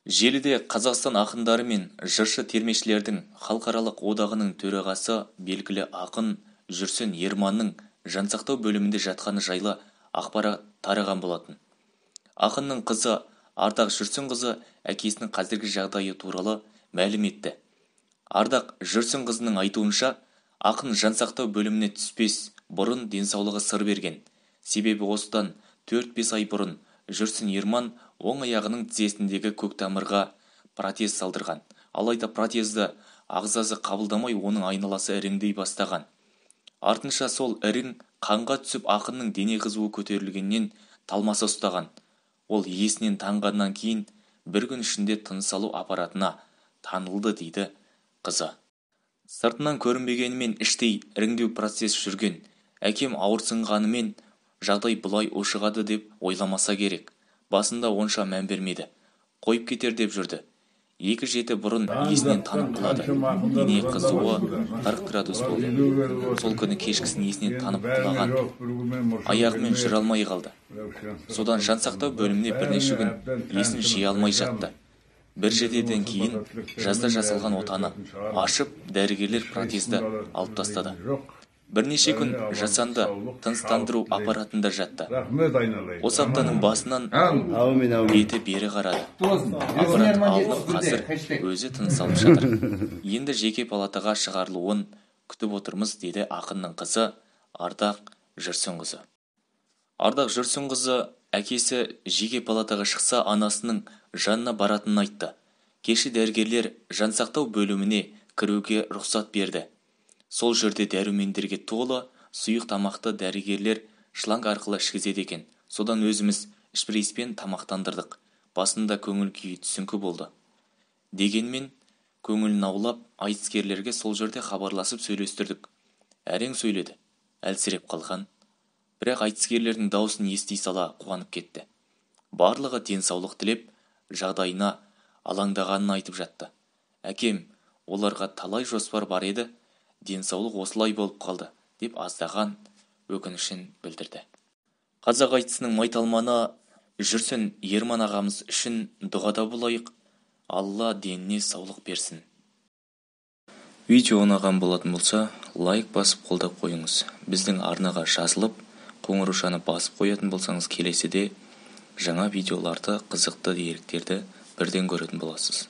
Желіде Қазақстан ақындары мен жыршы-термешілердің халықаралық одағының төрағасы, белгілі ақын Жүрсін Ерманның жансақтау бөлімінде жатқаны жайлы ақпарат тараған болатын. Ақынның қызы Ардақ Жүрсінқызы әкесінің қазіргі жағдайы туралы мәлім етті. Ардақ Жүрсінқызының айтуынша, ақын жансақтау бөліміне түспес бұрын денсаулығы сыр берген. Себебі осыдан 4-5 ай бұрын Жүрсін Ерман оң аяғының тізесіндегі көктамырға протез салдырған. Алайда протезді ағзасы қабылдамай, оның айналасы іріңдей бастаған. Артынша сол ірің қанға түсіп, ақынның дене қызуы көтерілгеннен талмасы ұстаған. Ол есінен танғаннан кейін бір күн ішінде тыныс алу аппаратына танылды, дейді қызы. Сыртынан көрінбегенімен іштей іріңдеу процесі жүрген. Әкем ауырсынғанымен жағдай бұлай ушығады деп ойламаса керек. Басында онша мән бермеді. Қойып кетер деп жүрді. 2 жеті бұрын есінен танып құлады. Дене қызуы 40 градус болды. Сол күні кешкісін есінен танып құлаған. Аяғымен жүре алмай қалды. Содан жансақтау бөліміне бірнеше күн есін жия алмай жатты. Бір жетіден кейін жазда жасалған отаны ашып, дәрігерлер протезді алып тастады. Бірнеше күн жасанды тыныстандыру аппаратында жатты. Осы аптаның басынан беті бері қарады. Аппарат алынып, қазір өзі тыныс алып жатыр. Енді жеке палатаға шығарылуын күтіп отырмыз, деді ақынның қызы Ардақ Жүрсінқызы. Ардақ Жүрсінқызы әкесі жеке палатаға шықса, анасының жанына баратынын айтты. Кеше дәрігерлер жансақтау бөліміне кіруге рұқсат берді. Сол жерде дәрумендерге толы сұйық тамақты дәрігерлер шланг арқылы ішкізеді екен. Содан өзіміз шприцпен тамақтандырдық. Басында көңіл күйі түсіңкі болды. Дегенмен көңілін аулап, айтыскерлерге сол жерде хабарласып сөйлестірдік. Әрең сөйледі, әлсіреп қалған. Бірақ айтыскерлердің даусын ести сала қуанып кетті. Барлығы денсаулық тілеп, жағдайына алаңдағанын айтып жатты. Әкем, оларға талай жоспар бар еді, денсаулық осылай болып қалды, деп аздаған өкінішін білдірді. Қазақ айтысының майталманы Жүрсін Ерман ағамыз үшін дұғада болайық, Алла деніне саулық берсін. Видео ұнаған болатын болса, лайк басып қолдап қойыңыз. Біздің арнаға жазылып, қоңыраушаны басып қоятын болсаңыз, келесіде жаңа видеоларды, қызықты деректерді бірден көретін боласыз.